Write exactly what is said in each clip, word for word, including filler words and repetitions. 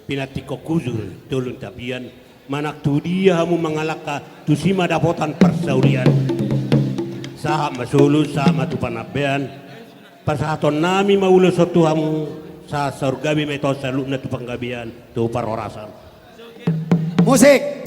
Pinantikhon hujur tolu tapian, manang tu dia hamu mangalangka, tusi ma dapotan parsaulian. Sahat ma solu, sahat ma tu panambean. Pasahatonnami ma ulos on tu hamu, sahat saur gabe ma i tu saluhutna tu panggabean, tu parhorasan. Musik.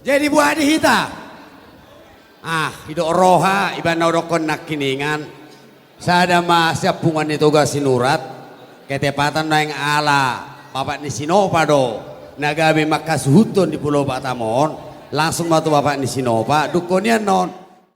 Jadi boha di hita? Ah, didok roha, iba na hudokkon nangkiningan. Sada ma sian punguan ni Toga Sinurat, ketepatan naeng ala bapak ni si Nopa do na gabe mangkasuhuthon di Pulo Batam on, langsung ma tu bapak ni si Nopa, dungkon i annon,